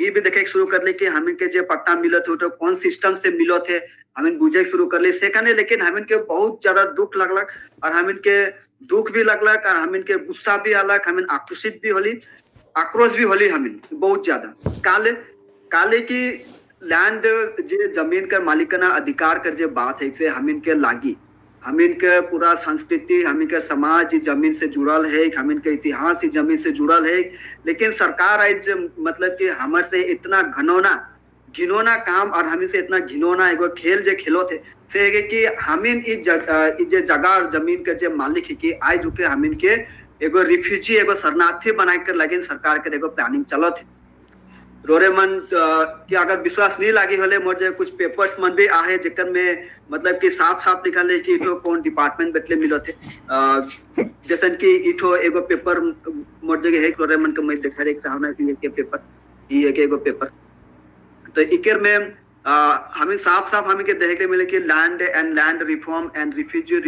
ई भी देखे के शुरू करली कि हमिन के जे पट्टा मिलत है तो कौन सिस्टम से मिलत है, हमिन बुझे के शुरू करली। सेकंड, लेकिन हमिन के बहुत ज्यादा दुख लगलक और हमिन के दुख भी लगलक और हमिन के गुस्सा भी आलक, हमिन आक्रोशित भी होली, आक्रोश भी होली हमिन बहुत ज्यादा। काले काले की लैंड जे जमीन कर मालिकाना अधिकार कर जे बात है से हमिन के लागी, हमिन के पूरा संस्कृति, हमिन के समाज जमीन से जुड़ल है, हमिन के इतिहास ही जमीन से जुड़ल है। लेकिन सरकार आज मतलब कि हमर से इतना घनौना घिनौना काम और हमिन से इतना घिनौना एगो खेल जे खेलो थे से है कि हमिन ई जे जगह और जमीन के जे मालिक है कि आज के हमिन के एगो रिफ्यूजी, एगो शरणार्थी बनाए कर लगे सरकार के एगो प्लानिंग चलत है। रोरे मन कि अगर विश्वास नहीं लागी होले, मोर जे कुछ पेपर्स मन भी आहे जेकर में मतलब कि साफ साफ लिखल है कि इठो कौन डिपार्टमेंट बेटले मिलत है। जैसन कि इठो एगो पेपर मोर जगह है, रोरे मन के मैं देखा रे चाहना कि के पेपर ई एक एगो पेपर, तो इकर में हमें साफ साफ हमें के देखे के मिले कि Land and Land Reform and Refugee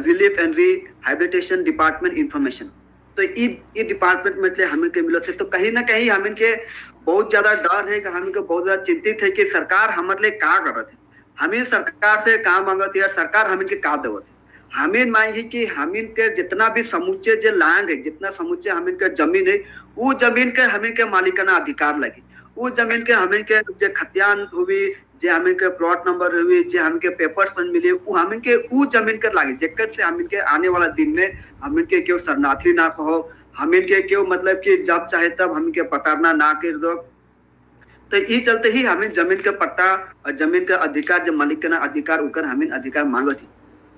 Relief and Rehabilitation Department information। तो ई ई डिपार्टमेंट में हमें के मिलत है। तो कहीं ना कहीं हमें के बहुत ज्यादा डर है कि हमें के बहुत ज्यादा चिंतित है कि सरकार हमारे लिए का करत है, हमें सरकार से का मांगत है और सरकार हमें के का देवत है। हमें मांगी कि हमीन के जितना भी समुच्चय जो लैंड है, जितना समुच्चय हमीन के जमीन है, वो जमीन के हमीन के मालिकाना अधिकार लगी, वो जमीन के हमीन के जो खतियान हुई, जे हमीन के प्लॉट नंबर हुई, जे हमीन के पेपर्स पर मिले, वो हमीन के वो जमीन के लागे, जेकर से हमीन के आने वाला दिन में हमीन के केहू शरणार्थी ना कहो, हमीन के केहू मतलब कि जब चाहे तब हमीन के प्रताड़ना ना कर दो। तो ई चलते ही हमें जमीन के पट्टा और जमीन के अधिकार, जो मालिकाना अधिकार, उकर हमीन अधिकार मांगत ही।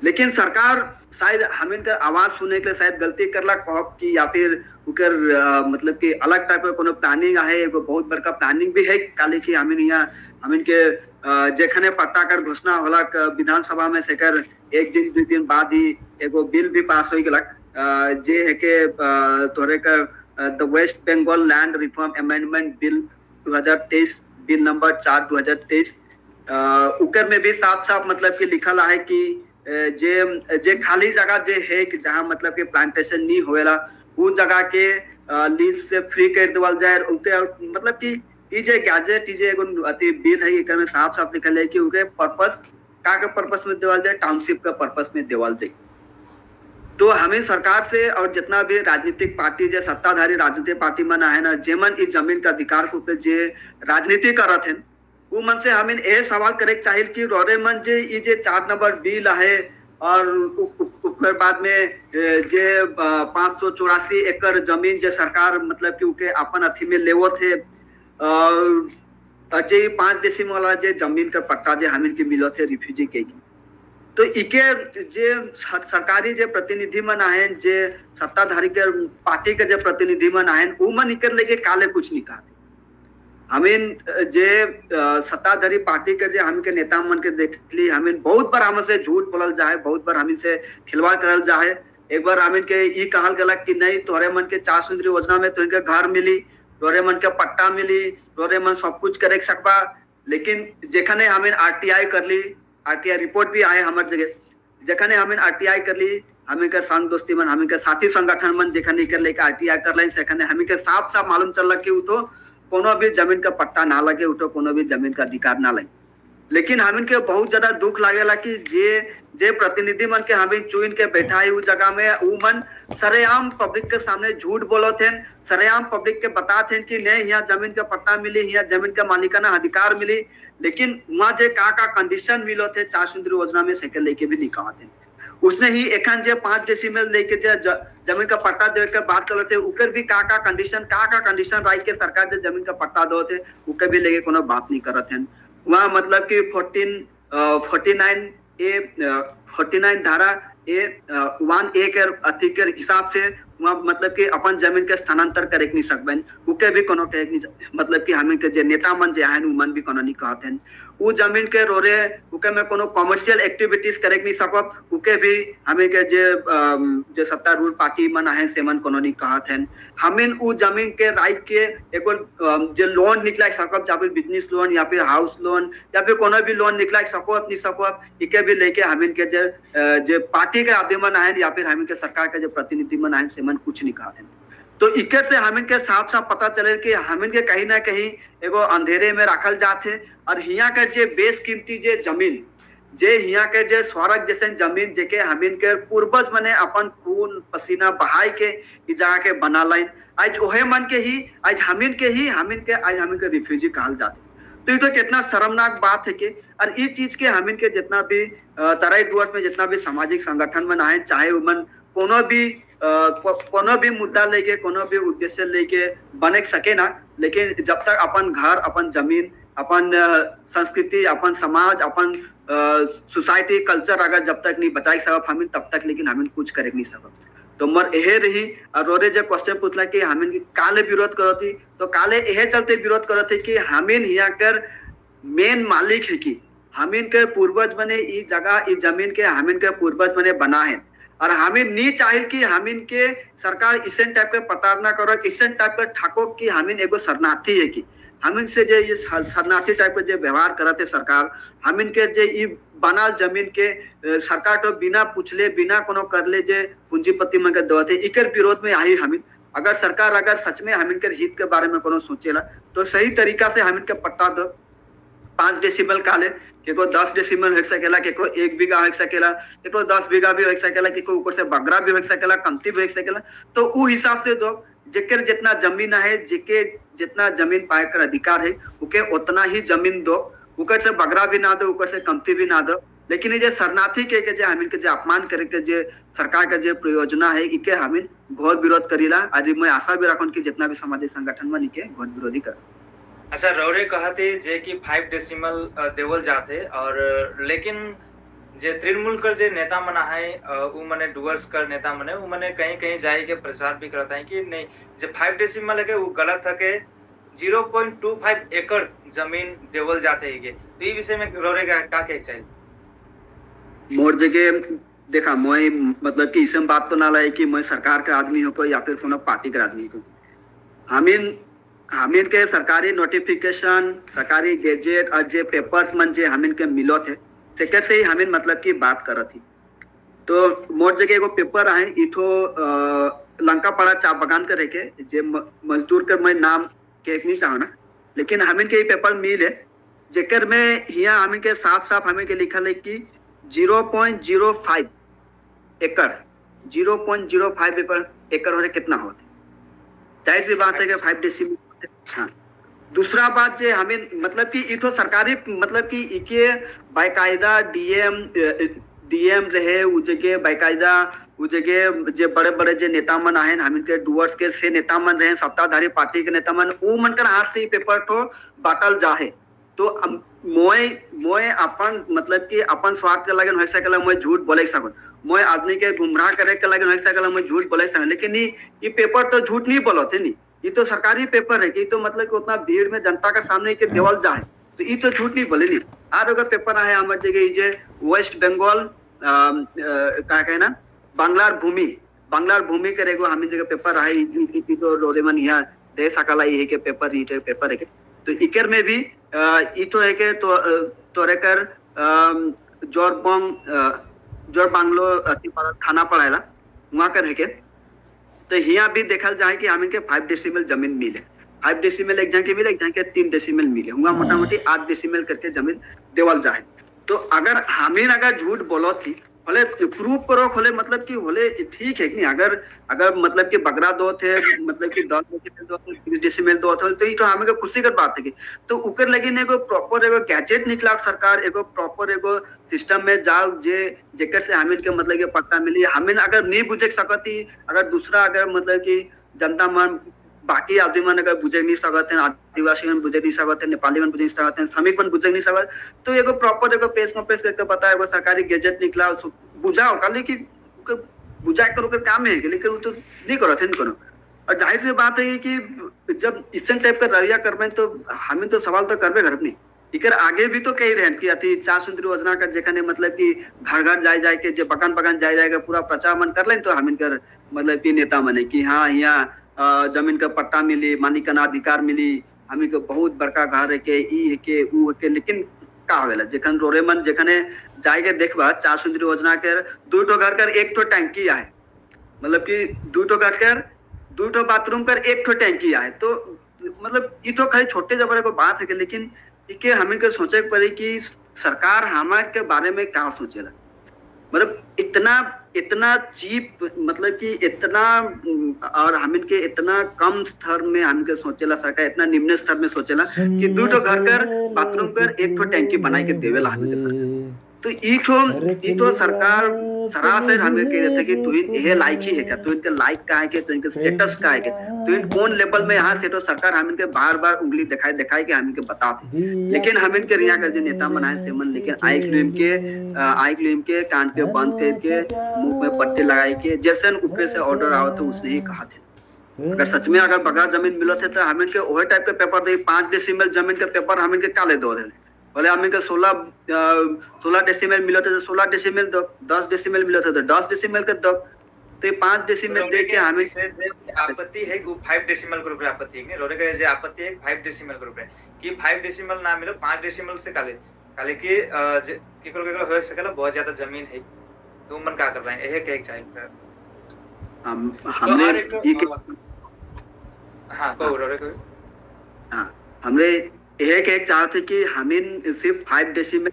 लेकिन सरकार शायद हमीन के आवाज सुने के शायद गलती करला कहब कि या फिर उकर मतलब कि अलग टाइप के कोनो प्लानिंग आहे, एगो बहुत बड़का प्लानिंग भी है। काले कि हमीन यहाँ हमीन के जेखने पट्टा कर घोषणा होला विधानसभा में, सेकर एक दिन 2 दिन बाद ही एगो बिल भी पास हो गलक, जे है के तोरे का the West Bengal Land Reform Amendment Bill 2023, bill number 4 2023। उकर में भी साफ साफ मतलब कि लिखल है कि जे जे खाली जगह जे है कि जहाँ मतलब कि प्लांटेशन नहीं होएला, वो जगह के लीज से फ्री कर देवल जाए। उके मतलब कि ई जे गैजेट, ई जे एगो अथी बिल है, एकर में साफ साफ लिखल है कि उके पर्पस का के पर्पस में देवल जाए, टाउनशिप के पर्पस में देवल जाए। तो हमें सरकार से और जितना भी राजनीतिक पार्टी, जे सत्ताधारी राजनीतिक पार्टी मन है ना, जेमन इस जमीन का अधिकार के ऊपर जे राजनीति करत हैं, वो मन से हमें ये सवाल करे के चाहिए कि रोरे मन जे ई जे 4 नंबर बिल है और ओकर बाद में जे 584 एकड़ जमीन जे सरकार मतलब कि उके अपन अथी में लेवत है और जे 5 डेसिमल वाला जे जमीन का पट्टा जे हमीन के मिलत है रिफ्यूजी के, तो इके जे सरकारी जे प्रतिनिधि मन आए, जे सत्ताधारी के पार्टी के जे प्रतिनिधि मन आए, उ मन इकर लेके काले कुछ नहीं कहते। हमीन जे सत्ताधारी पार्टी के जे हम के नेता मन के देखली, हमीन बहुत बार हमसे झूठ बोलल जाए, बहुत बार हमीन से खिलवाड़ करल जाए। एक बार हमीन के ई कहल गलक कि नहीं, तोहरे मन के चार सुंदरी योजना में तुमके घर मिली, तोहरे मन के पट्टा मिली, तोहरे मन सब कुछ करे सकबा। लेकिन जेखने हमीन आरटीआई करली, आरटीआई रिपोर्ट भी आए हमार जगह, जखने हमीन आरटीआई करली, हमें के संग दोस्ती मन, हमें के साथी संगठन मन जेखने कर लेके आरटीआई कर line, सेखने हमें के साफ साफ मालूम चलला कि उ तो कोनो भी जमीन का पट्टा ना लगे, उ तो कोनो भी जमीन का अधिकार ना लगे। लेकिन हमिन के बहुत ज्यादा दुख लागेला कि जे जे प्रतिनिधि मन के हमिन चुन के बैठा है उ जगह में, उ मन सरेआम पब्लिक के सामने झूठ बोलत हैं, सरेआम पब्लिक के बतात हैं कि नहीं, यहाँ जमीन का पट्टा मिली, यहाँ जमीन का मालिकाना अधिकार मिली। लेकिन वहाँ जे का का कंडीशन मिलत है चार सुंदरी योजना में, सेकंड लेके भी निकालते हैं। उसने ही एखन जे 5 डेसिमल लेके जे जमीन का पट्टा दे के बात करते थे, उकर भी का का कंडीशन राख के सरकार जे जमीन का पट्टा दो थे, उकर भी लेके कोनो बात नहीं करत हैं। वहाँ मतलब कि 14 49 ए, 49 धारा ए 1 ए के अथी के हिसाब से वहाँ मतलब कि अपन जमीन के स्थानांतर करे के नहीं सकबन, उके भी कोनो कहे के नहीं, मतलब कि हमें के जे नेता मन जे हैं, उ मन भी कोनो नहीं कहत हैं। उ जमीन के रोरे उके में कोनो कॉमर्शियल एक्टिविटीज करे के नहीं सकब, उके भी हमें के जे सत्तारूढ़ पार्टी मन आहे से मन कोनो नहीं कहत हैं। हमें उ जमीन के राइट के एगो जे लोन निकला सकब, या फिर बिजनेस लोन या फिर हाउस लोन या फिर कोनो भी लोन निकला सकब नहीं सकब, इके भी लेके हमें के जे पार्टी के आदमी मन आए या फिर हमें के सरकार के जो प्रतिनिधि मन आए, से मन कुछ नहीं कहत हैं। तो इकर से हमिन के साफ साफ पता चले कि हमिन के कहीं ना कहीं एगो अंधेरे में रखल जात है। और हिया के जे बेशकीमती जे जमीन, जे हिया के जे स्वर्ग जैसे जमीन जेके हमिन के पूर्वज मने अपन खून पसीना बहाय के इ जगह के बना लाइन, आज ओहे मन के ही आज हमिन के ही हमिन के आज हमिन के रिफ्यूजी कहल जाते। तो ये तो कितना शर्मनाक बात है कि और इस चीज के हमिन के जितना भी तराई डुअर्स में जितना भी सामाजिक संगठन मन आए, चाहे मन कोनो भी मुद्दा लेके, कोनो भी उद्देश्य लेके बने सके ना, लेकिन जब तक अपन घर, अपन जमीन, अपन संस्कृति, अपन समाज, अपन सोसाइटी, कल्चर अगर जब तक नहीं बचाई सकब हमिन तब तक लेकिन हमिन कुछ करे नहीं सकब। तो मर एहे रही। और रोरे जे क्वेश्चन पूछला कि हमिन काले विरोध करती, तो काले एहे चलते विरोध करती कि हमिन हिया कर मेन मालिक है कि हमिन के पूर्वज बने ई जगह ई जमीन के हमिन के पूर्वज बने बना है। और हमिन नहीं चाहे कि हमिन के सरकार इसन टाइप के प्रताड़ना करो, इसन टाइप के ठाको कि हमिन एगो शरणार्थी है कि हमिन से जे ये शरणार्थी टाइप के जे व्यवहार करते सरकार, हमिन के जे ई बनाल जमीन के सरकार तो बिना पूछले बिना कोनो करले जे पूंजीपति मन के देवते, इकर विरोध में आई हमिन। अगर सरकार अगर सच में हमिन के हित के बारे में कोनो सोचेला तो सही तरीका से हमिन के पट्टा दो। 5 डेसिमल काले केको 10 डेसिमल हो सकेला, केको 1 बीघा हो सकेला, केको 10 बीघा भी हो सकेला, केको ऊपर से बगरा भी हो सकेला, कमती भी हो सकेला। तो उ हिसाब से दो, जेकर जितना जमीन है, जेके जितना जमीन पाए कर अधिकार है उके उतना ही जमीन दो, ऊपर से बगरा भी ना दो, ऊपर से कमती भी ना दो। लेकिन ये जे शरणार्थी के जे हमिन के जे अपमान करे के जे सरकार के जे प्रयोजना है इके हमिन घोर विरोध करीला। और मैं आशा भी रखन कि जितना भी सामाजिक संगठन मन इके घोर विरोधी कर। अच्छा, रौरे कहते जे कि 5 डेसिमल देवल जाते और लेकिन जे तृणमूल कर जे नेता मना है उ मने डुअर्स कर नेता मने उ मने कहीं कहीं जाए के प्रचार भी करता है कि नहीं जे 5 डेसिमल है के उ गलत है के 0.25 एकड़ जमीन देवल जाते है के। तो ये विषय में रौरे का कहे चाहिए? मोर जगह देखा मैं मतलब कि इसमें बात तो ना लाए कि मैं सरकार का आदमी हो या फिर कोनो पार्टी का आदमी हो। हमिन के सरकारी नोटिफिकेशन, सरकारी गैजेट और जे पेपर्स मन जे हमिन के मिलत है तेकर से ही हमिन मतलब की बात करत थी। तो मोर जगह एगो पेपर आए इठो लंका पड़ा चा बगान करे के जे मजदूर के मैं नाम के नहीं चाहो ना, लेकिन हमिन के पेपर मिले जेकर में हिया हमिन के साफ साफ हमिन के लिखल है कि 0.05 एकड़, 0.05 एकड़ होने कितना होते, जाहिर सी बात है कि 5 डेसिमल। हाँ, दूसरा बात जे हमें मतलब कि इतो सरकारी मतलब कि इके बाकायदा डीएम डीएम रहे उ जगह बाकायदा उ जगह जे बड़े बड़े जे नेता मन आए हमिन के डुअर्स के से नेता मन रहे, सत्ताधारी पार्टी के नेता मन, उ मन कर हाथ से पेपर तो बाटल जाहे। तो मोय मोय अपन मतलब कि अपन स्वार्थ के लगन हो सकला मोय झूठ बोले सकन, मोय आदमी के गुमराह करे के लगन हो सकला मोय झूठ बोले सकन, लेकिन ये पेपर तो झूठ नहीं बोलते नहीं, ये तो सरकारी पेपर है कि तो मतलब कि उतना भीड़ में जनता के सामने के देवल जाए तो ये तो झूठ नहीं बोले नहीं। Are अगर पेपर आए हमारे जगह जे वेस्ट बंगाल का कहना बांग्लार भूमि, बांग्लार भूमि के एगो हमें जगह पेपर आए तो रोरेमन यहाँ दे सकला ये के पेपर, ये पेपर है के। तो इकर में भी इतो है के तो तोरे कर जोरबोंग जोर बांग्लो अति थाना पड़ाला वहाँ कर है के। तो यहाँ भी देखल जाए कि हमें के 5 डेसिमल जमीन मिले, 5 डेसिमल एक जन के मिले, एक जन के 3 डेसिमल मिले, वहाँ मोटा मोटी 8 डेसिमल करके जमीन देवल जाए। तो अगर हमें अगर झूठ बोलो थी भले प्रूफ करो खोले मतलब कि बोले ठीक है कि नहीं, अगर अगर मतलब कि बकरा दो थे मतलब कि 10 डेसिमल दो थे, 20 डेसिमल दो थे, तो ये तो हमें खुशी कर बात है कि तो उकर लगी एगो प्रॉपर एगो गैजेट निकला सरकार, एगो प्रॉपर एगो सिस्टम में जाओ जे जेकर से हमें के मतलब के पट्टा मिली। हमें अगर नहीं बुझे सकती, अगर दूसरा अगर मतलब कि जनता मन बाकी आदमी मन अगर बुझे नहीं सकते हैं, आदिवासी मन बुझे नहीं सकते हैं, नेपाली मन बुझे नहीं सकते हैं, श्रमिक मन बुझे नहीं सकते, तो एगो प्रॉपर एगो पेश में पेश करके बताया एगो सरकारी गैजेट निकला बुझाओ खाली कि बुझा करो के काम है, लेकिन वो तो नहीं करो थे नहीं करो। और जाहिर सी बात है कि जब इस टाइप का रवैया करबे तो हमें तो सवाल तो करबे करब नहीं। इकर आगे भी तो कही रहे कि अति चार सुंदरी योजना का जेखने मतलब कि घर घर जाए जाए के जे बगान बगान जाए जाए के पूरा प्रचार मन कर लें तो हम इनकर मतलब कि नेता मने कि हाँ यहाँ जमीन का पट्टा मिली, मालिकाना अधिकार मिली, हमें के बहुत बड़का घर है के ई है के ऊ है के, लेकिन का होवेला जेखन रोरे मन जेखने जाए के देखबा चार सुंदरी योजना के 2 ठो घर कर 1 ठो टंकी आए, मतलब कि 2 ठो घर कर दू ठो बाथरूम कर एक ठो टैंकी आए। तो मतलब ई तो खाली छोटे जबर को बात है, लेकिन इके हमें के सोचे के पड़ी कि सरकार हमारे के बारे में का सोचेला। मतलब इतना इतना चीप, मतलब कि इतना, और हमिन के इतना कम स्तर में हमके सोचेला सरकार, इतना निम्न स्तर में सोचेला कि दू ठो घर कर बाथरूम कर एक ठो टैंकी बनाए के देवेला हमिन के सरकार। तो ई ठो सरकार सरासर हमें कह देते कि तुहिन यह लायक ही है क्या, तुहिन के लायक का है के, तुहिन के स्टेटस का है के, तुहिन कौन लेवल में यहाँ से तो सरकार हमिन के बार बार उंगली दिखाई दिखाई के हमिन के बताते। लेकिन हमिन के रिया कर जो नेता मनाए से मन, लेकिन आइक लिम के कान के बंद करके मुंह में पट्टे लगाए के जैसे ऊपर से ऑर्डर आवत है उसने ही कहा थे। अगर सच में अगर बगैर जमीन मिलत है तो हमिन के वही टाइप के पेपर दे, 5 डेसिमल जमीन के पेपर हमिन के काले दो दे, बोले हमें के 16 डेसिमल मिलत है तो 16 डेसिमल दो, 10 डेसिमल मिलत है तो 10 डेसिमल के दो, तो 5 डेसिमल दे के हमें आपत्ति है वो 5 डेसिमल के ऊपर आपत्ति है। रोरे के जे आपत्ति है 5 डेसिमल के ऊपर कि 5 डेसिमल ना मिलो 5 डेसिमल से काले काले कि केकरो केकरो हो सकेला बहुत ज्यादा जमीन है तो मन का कर रहे हैं, एहे कहे चाहिए हम हमने ये हां कहू रोरे कहू। हां हमने यह कहे चाहते कि हमें सिर्फ 5 डेसिमल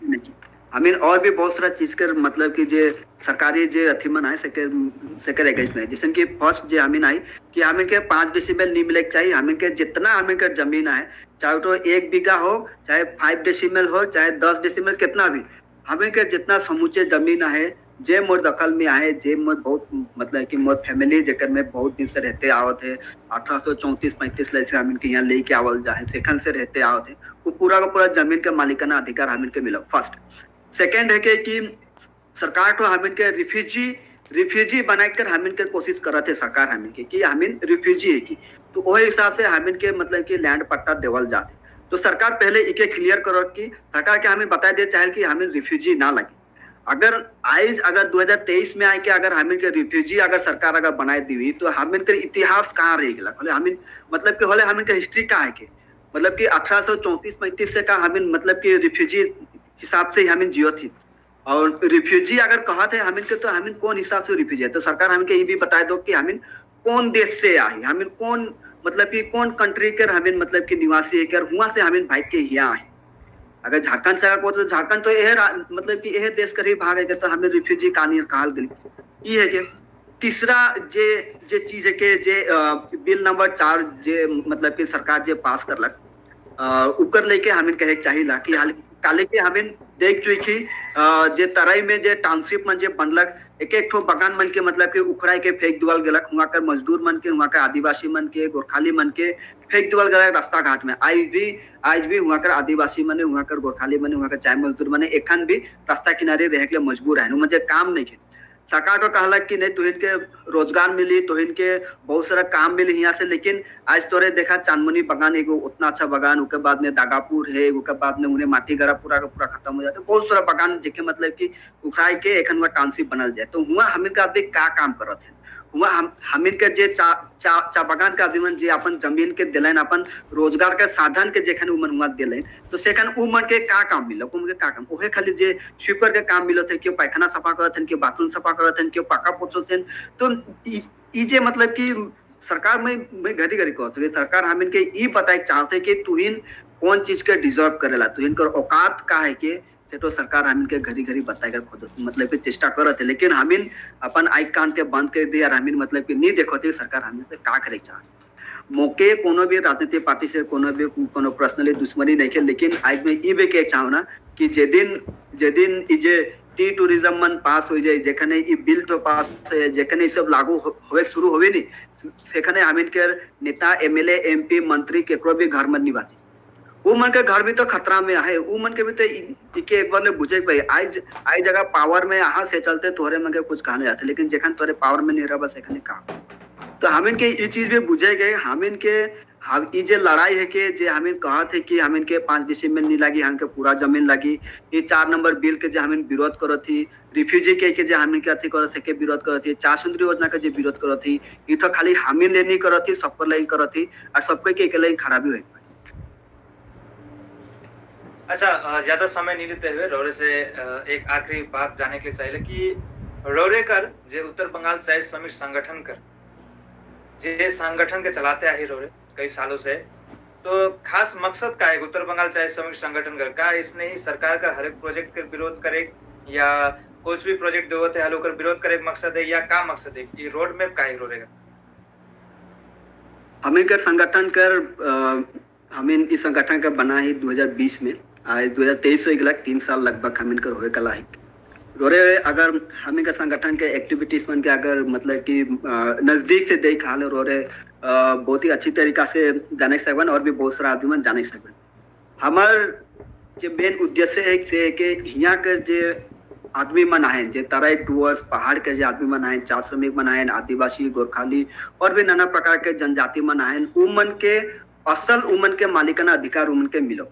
नहीं, हमें और भी बहुत सारा चीज कर मतलब कि जे सरकारी जे अथी मन आए सेकर अगेंस्ट में, जैसे कि फर्स्ट जे हमें आई कि हमें के 5 डेसिमल नहीं मिले चाहिए, हमें के जितना हमें के जमीन आए चाहे तो 1 बीघा हो चाहे 5 डेसिमल हो चाहे 10 डेसिमल कितना भी, हमें के जितना समूचे जमीन आए जे मोर दखल में आए, जे मोर बहुत मतलब कि मोर फैमिली जेकर में बहुत दिन से रहते आवत है 1834-35 से हम इनके यहाँ लेके आवल जाए सेखन से रहते आवत है, वो पूरा का पूरा जमीन के मालिकाना अधिकार हम इनके मिला फर्स्ट। सेकेंड है कि सरकार तो हम इनके रिफ्यूजी बनाकर हम इनके कोशिश करते सरकार हम इनके कि हम इन रिफ्यूजी है कि तो वही हिसाब से हम इनके मतलब कि लैंड पट्टा देवल जाते। तो सरकार पहले इके क्लियर करो कि सरकार के हमें बता दे चाहे कि हमें रिफ्यूजी ना लगे। अगर आज अगर 2023 में आए के अगर हमें के रिफ्यूजी अगर सरकार अगर बनाए दी तो हमें के इतिहास कहाँ रह गया, हमें मतलब कि होले हमें के हिस्ट्री कहाँ है के मतलब कि 1834-35 से का हमें मतलब कि रिफ्यूजी हिसाब से हमें जियो थी, और रिफ्यूजी अगर कहा थे हमें के तो हमें कौन हिसाब से रिफ्यूजी है। तो सरकार हमें के ये भी बता दो कि हमें कौन देश से आए, हमें कौन मतलब कि कौन कंट्री के हमें मतलब कि निवासी है के हुआ से हमें भाग के यहाँ आए। अगर झारखंड से अगर तो झारखंड तो यह मतलब कि यह देश कर ही भाग है तो हमें रिफ्यूजी कहानी कहाल गई ये है कि। तीसरा जे जे चीज है कि जे बिल नंबर 4 जे मतलब कि सरकार जे पास करलक उकर लेके हमें कहे चाहिए कि हाल काले के हमें देख चुकी जे तराई में जे टाउनशिप मन जे बनलक एक एक ठो बगान मन के मतलब के उखड़ाई के फेंक दिवल गेलक, हुआ कर मजदूर मन के हुआ कर आदिवासी मन के गोरखाली मन के फेंक दिवल गेलक रास्ता घाट में। आज भी हुआ कर आदिवासी मने हुआ कर गोरखाली मने हुआ कर चाय मजदूर मने एखन भी रास्ता किनारे रह के मजबूर है, मुझे काम नहीं है। सरकार तो कहलक कि नहीं तुहिन के रोजगार मिली, तुहिन के बहुत सारा काम मिली यहाँ से, लेकिन आज तोरे देखा चांदमुनी बगान एगो उतना अच्छा बगान, उसके बाद में दागापुर है, उसके बाद में उन्हें माटी गड़ा पूरा का पूरा खत्म हो जाता है, बहुत सारा बगान जेके मतलब कि उखड़ाई के एखन वह टाउनशिप बनल जाए। तो हुआ हमिन का आदमी का काम करत है, हुआ हमिन के जे चा चा चा बगान के आदमी मन जे अपन जमीन के दिलन अपन रोजगार के साधन के जेखन उमन हुआ दिलन तो सेखन उमन के का काम मिलल, उमन के का काम ओहे खाली जे स्वीपर के काम मिलत है, केओ पायखाना सफा करत हन, केओ बाथरूम सफा करत हन, केओ पाका पोछत हन। तो ई जे मतलब कि सरकार में घड़ी घड़ी कहत है सरकार हमिन के ई बताए चाहते कि तुहिन कौन चीज के डिजर्व करेला, तुहिन कर औकात का है के से तो सरकार हमिन के घड़ी घड़ी बताए कर खुद मतलब कि चेष्टा करत है, लेकिन हमिन अपन आँख कान के बंद कर दिया और हमिन मतलब कि नहीं देखते है सरकार हमिन से का करे चाहत। मोके कोनो भी राजनीतिक पार्टी से कोनो भी कोनो पर्सनली दुश्मनी नहीं है, लेकिन आज में ई भी के चाहना कि जे दिन ई जे टी टूरिज्म मन पास हो जाए, जेखाने ई बिल तो पास हो जाए, जेखाने ई सब लागू होवे शुरू होवे नहीं, सेखाने हमिन के नेता एमएलए एमपी मंत्री केकरो भी घर में नहीं बाजे, वो मन के घर भी तो खतरा में है, वो मन के भी तो इके एक बार ने बुझे भाई आज आई जगह पावर में यहाँ से चलते तोहरे मन के कुछ कहने जाते, लेकिन जेखन तोहरे पावर में नहीं रहा बस एखने का तो हमिन के ई चीज भी बुझे गए। हमिन के हम ई जे लड़ाई है के जे हमिन कहत है कि हमिन के 5 डिसमिल नहीं लगी, हमके पूरा जमीन लगी, ये 4 नंबर बिल के जे हमिन विरोध करत थी, रिफ्यूजी के जे हमिन के अथी करत से विरोध करत थी, चार सुंदरी योजना के जे विरोध करत थी, ई तो खाली हमिन ले नहीं करत थी, सब पर लाइन करत थी और सबके के अकेले खड़ा भी होई। अच्छा, ज्यादा समय नहीं लेते हुए रौरे से एक आखिरी बात जाने के लिए चाहिए कि रौरे कर जे उत्तर बंगाल चाय श्रमिक संगठन कर जे संगठन के चलाते आही रहे कई सालों से, तो खास मकसद का है उत्तर बंगाल चाय श्रमिक संगठन का इसने ही सरकार का हर एक प्रोजेक्ट के विरोध करे या कुछ भी प्रोजेक्ट देवत है हल विरोध करे मकसद है या का मकसद है, ये रोड मैप का है रहेगा? हमें कर संगठन कर हमें इस संगठन का बना ही 2020 में, आज 2023 हो गया, 3 साल लगभग हमें कर होए कला है। रोरे अगर हमें का संगठन के एक्टिविटीज मन के अगर मतलब कि नजदीक से देख हाल रोरे बहुत ही अच्छी तरीका से जाने सकन और भी बहुत सारा आदमी मन जाने सकन। हमार जो मेन उद्देश्य है से कि यहाँ के जे आदमी मन आए, जे तराई टूअर्स पहाड़ के जे आदमी मन आए, चा श्रमिक मन आए, आदिवासी, गोरखाली और भी नाना प्रकार के जनजाति मन आए, उमन के असल उमन के मालिकाना अधिकार उमन के मिलो।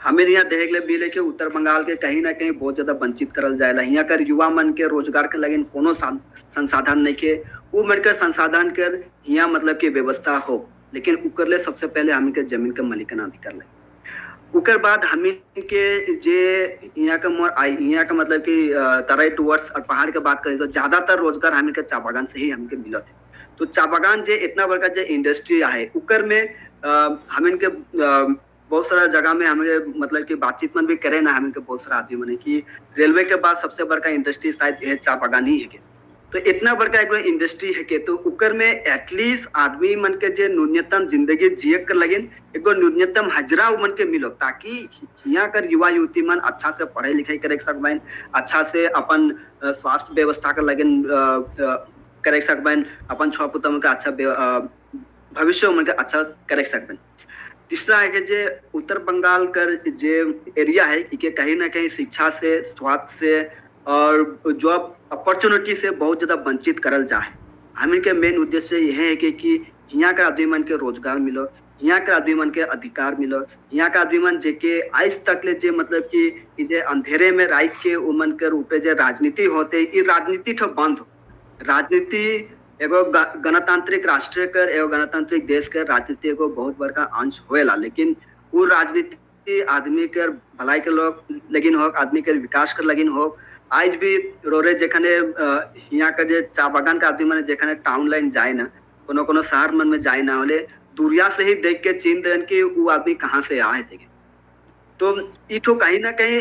हमें यहाँ देख ले मिले कि उत्तर बंगाल के कहीं ना कहीं बहुत ज्यादा वंचित करल जाएला। यहाँ कर युवा मन के रोजगार के लगे कोनो संसाधन नहीं के, उ मन के संसाधन कर यहाँ मतलब की व्यवस्था हो, लेकिन उकर ले सबसे पहले हमें के जमीन के मालिकाना अधिकार ले। उकर बाद हमें के जे यहाँ का मोर आई यहाँ का मतलब कि तराई टूवर्ड्स और पहाड़ के बात करें तो ज्यादातर रोजगार हमें के चा बागान से ही हमें के मिलत है। तो चा बागान जे इतना बड़का जे इंडस्ट्री है उकर में हमें के बहुत सारा जगह में हमें मतलब कि बातचीत मन भी करे ना हमें के बहुत सारा आदमी मने कि रेलवे के बाद सबसे बड़का इंडस्ट्री शायद यह चा बागान ही है के। तो इतना बड़का एगो इंडस्ट्री है के तो उकर में एटलीस्ट आदमी मन के जे न्यूनतम जिंदगी जिए कर लगिन एगो न्यूनतम हजरा मन के मिलो, ताकि यहाँ कर युवा युवती मन अच्छा से पढ़ाई लिखाई करे सकबैन, अच्छा से अपन स्वास्थ्य व्यवस्था कर लगिन करे सकबैन, अपन छुआ पुता मन के अच्छा भविष्य मन के अच्छा करे सकबैन। तीसरा है कि जे उत्तर बंगाल कर जे एरिया है इके कहीं ना कहीं शिक्षा से, स्वास्थ्य से और जॉब अपॉर्चुनिटी से बहुत ज़्यादा वंचित करल जाए। हमें के मेन उद्देश्य यह है कि यहाँ का आदमी मन के रोजगार मिलो, यहाँ के आदमी मन के अधिकार मिलो, यहाँ का आदमी मन जेके आज तक ले जे मतलब कि जे अंधेरे में राख के उमन के ऊपर जे राजनीति होते, ये राजनीति तो बंद हो। राजनीति एगो गणतांत्रिक राष्ट्र कर एगो गणतांत्रिक देश कर राजनीति एगो बहुत बड़का अंश होएला, लेकिन वो राजनीति आदमी के भलाई के लोग लेकिन हो, आदमी के विकास कर लगिन हो। आज भी रोरे जेखाने यहाँ का जे चा बागान का आदमी माने जेखाने टाउन लाइन जाए ना, कोनो कोनो शहर मन में जाए ना, होले दूरिया से ही देख के चिन्ह देन कि वो आदमी कहाँ से आए थे। तो इठो कहीं ना कहीं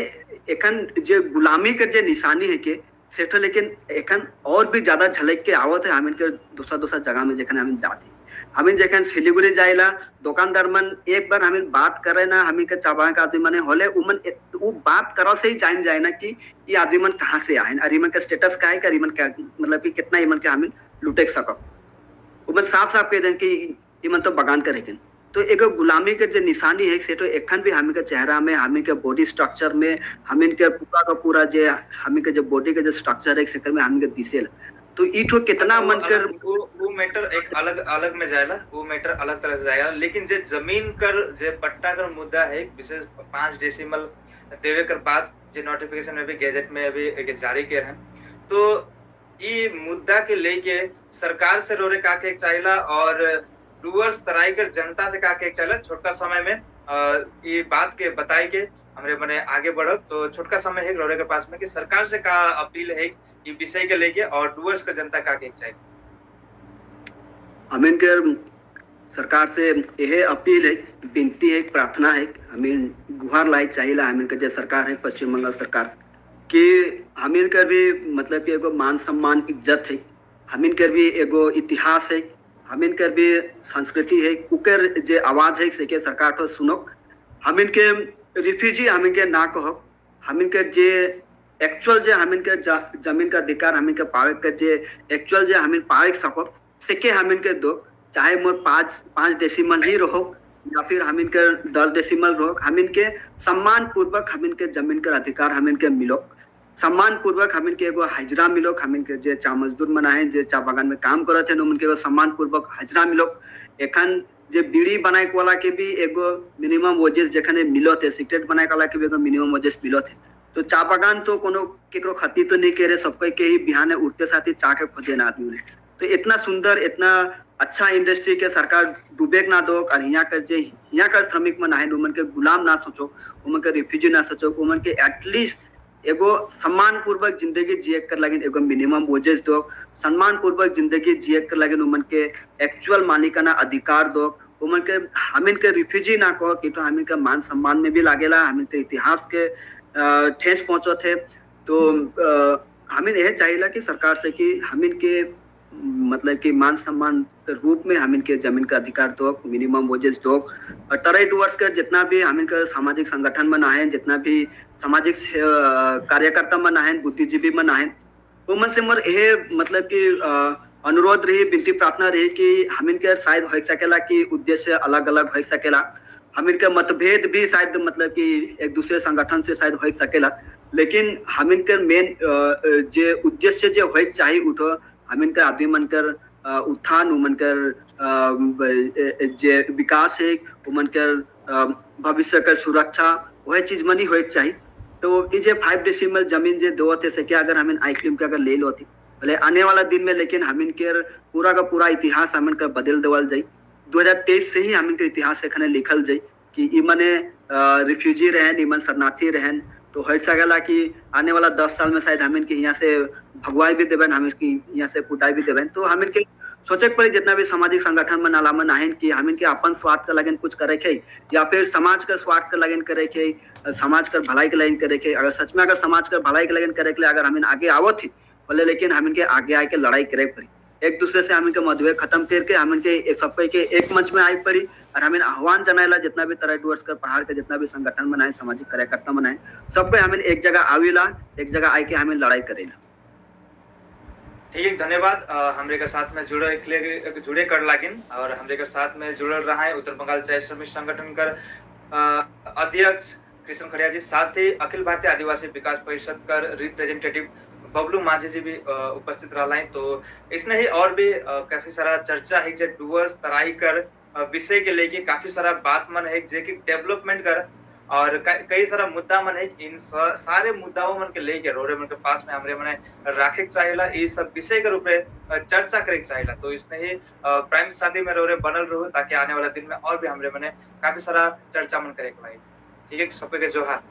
एखन जे गुलामी के जे निशानी है के सेठो, लेकिन एखन और भी ज्यादा झलक के आवत है हमिन के दूसरा दूसरा जगह में जेखन हमिन जाते। हमिन जेखन सिलीगुड़ी जाइला दुकानदार मन एक बार हमिन बात करे ना, हमिन के चा बागान के आदमी मने होले उमन उ बात करा से ही जान जाए ना कि ये आदमी मन कहाँ से आए और इमन का स्टेटस का है कि इमन का मतलब कि कितना इमन के हमिन लुटे सको। उमन साफ साफ कह दें कि इमन तो बगान करे। तो एगो गुलामी के जो निशानी है से तो एखन भी हमिन के चेहरा में, हमिन के बॉडी स्ट्रक्चर में, हमिन के पूरा का पूरा जे हमिन के जो बॉडी के जो स्ट्रक्चर है सेकर में हमिन के दिसेल। तो इठो कितना मन कर वो मैटर एक अलग अलग में जाएला, वो मैटर अलग तरह से जाएगा। लेकिन जे जमीन कर जे पट्टा कर मुद्दा है, विशेष 5 डेसिमल देवे कर बाद जे नोटिफिकेशन में भी गैजेट में अभी एक जारी किए हैं, तो ये मुद्दा के लेके सरकार से रोरे का के चाहिला और डुअर्स तराई कर जनता से का के चाहिला छोटका समय में ये बात के बताई के हमरे मने आगे बढ़ब। तो छोटका समय है रोरे के पास में कि सरकार से का अपील है ये विषय के लेके और डुअर्स का जनता का के चाहिए। हमें के सरकार से यह अपील है, विनती है, प्रार्थना है, हमें गुहार लायक चाहिए हमें के जो सरकार है पश्चिम बंगाल सरकार कि हमें के भी मतलब कि एगो मान सम्मान इज्जत है, हमें के भी एगो इतिहास है, हमें के भी संस्कृति है, उकर जे आवाज है से के सरकार तो सुनो। हमें के रिफ्यूजी हमें के ना कहो, हमें के जे एक्चुअल जे हमें के जमीन का अधिकार हमें के पावे के जे एक्चुअल जे हमें पावे सको से के हमें के दो, चाहे मोर 5 डेसिमल ही रहो या फिर हमें के 10 डेसिमल रहो, हमें के सम्मान पूर्वक हमें के जमीन के अधिकार हमें के मिलो, सम्मान पूर्वक हमें के एगो हजरा मिलो, हमें के जे चा मजदूर मना है जे चा बागान में काम करत है उनके एगो सम्मान पूर्वक हजरा मिलो। एखन जे बीड़ी बनाए वाला के भी एगो मिनिमम वेजेस जखने मिलत है, सिगरेट बनाए वाला के भी एगो मिनिमम वेजेस मिलत है। तो चा बागान तो कोनो केकरो खती तो नहीं करे, सबके के ही बिहाने उठते साथ ही चा के खोजे ना आदमी ने। तो इतना सुंदर इतना अच्छा इंडस्ट्री के सरकार डूबे ना दो और यहाँ कर जे यहाँ कर श्रमिक मन है उमन के गुलाम ना सोचो, उमन के रिफ्यूजी ना सोचो, उमन के एटलीस्ट एगो सम्मान पूर्वक जिंदगी जिए कर लगिन एगो मिनिमम वेजेस दो, सम्मान पूर्वक जिंदगी जिए कर लगिन उमन के एक्चुअल मालिकाना अधिकार दो, उमन के हमिन के रिफ्यूजी ना कहो कि तो हमिन के मान सम्मान में भी लागेला, हमिन के इतिहास के ठेस पहुंचत है। तो हमिन यह चाहिए कि सरकार से कि हमिन के मतलब कि मान सम्मान के रूप में हमिन के जमीन का अधिकार दो, मिनिमम वेजेस दो। और तराई डुअर्स के जितना भी हमिन के सामाजिक संगठन मन आए, जितना भी सामाजिक कार्यकर्ता मन आए, बुद्धिजीवी मन आए, वो मन से मोर यह मतलब कि अनुरोध रही, विनती प्रार्थना रही कि हमिन के शायद हो सकेला कि उद्देश्य अलग अलग हो सकेला, हमिन के मतभेद भी शायद मतलब कि एक दूसरे संगठन से शायद हो सकेला, लेकिन हमिन के मेन जे उद्देश्य जे हो चाहिए उठो हमिन के आदमी मन कर उत्थान, उमन कर जे विकास है, उमन कर भविष्य कर सुरक्षा, वह चीज मनी हो चाहिए। तो ये जे 5 डेसिमल जमीन जे दो थे से क्या अगर हमें आईक्रीम के अगर ले लो थी भले आने वाला दिन में, लेकिन हमिन के पूरा का पूरा इतिहास हमिन के बदल देवल जाए। 2023 से ही हमिन के इतिहास एखने लिखल जाए कि ई मने रिफ्यूजी रहन, ई मन शरणार्थी रहन। तो हो सकेला कि आने वाला 10 साल में शायद हमिन के यहाँ से भगवाई भी देवन, हमिन की यहाँ से कुदाई भी देवन। तो हमिन के सोचे पड़ी जितना भी सामाजिक संगठन में नाला मन आहिन कि हमिन के अपन स्वार्थ के लगन कुछ करे के या फिर समाज के स्वार्थ के लगन करे के, समाज के भलाई के लगन करे के। अगर सच में अगर समाज के भलाई के लगन करे के अगर हमिन आगे आवत थी बोले, लेकिन हमिन के आगे आके लड़ाई करे पड़ी, एक दूसरे से हमिन के मतभेद खत्म करके हमिन के सब के एक मंच में आए पड़ी। और हमें आह्वान जनाला जितना भी तराई डुअर्स कर पहाड़ के जितना भी संगठन बनाए, सामाजिक कार्यकर्ता बनाए, सबके हमें एक जगह आवेला, एक जगह आके के हमें लड़ाई करेला। ठीक है, धन्यवाद हमरे के साथ में जुड़े कर लागिन और हमरे के साथ में जुड़ल रहा है उत्तर बंगाल चाय श्रमिक संगठन कर अध्यक्ष कृष्ण खड़िया जी, साथ ही अखिल भारतीय आदिवासी विकास परिषद कर रिप्रेजेंटेटिव बबलू माझी जी भी उपस्थित रहा है। तो इसने ही और भी काफी सारा चर्चा है जो डुअर्स तराई कर विषय के लेके काफी सारा बात मन है जे कि डेवलपमेंट कर और कई सारा मुद्दा मन है। इन सारे मुद्दाओं मन के लेके रोरे मन के पास में हमरे मने राखे चाहिला, ये सब विषय के रूप में चर्चा करे चाहिला। तो इसने ही प्राइम शादी में रोरे बनल रहो ताकि आने वाला दिन में और भी हमरे मने काफी सारा चर्चा मन करे के। ठीक है, सबके जोहार।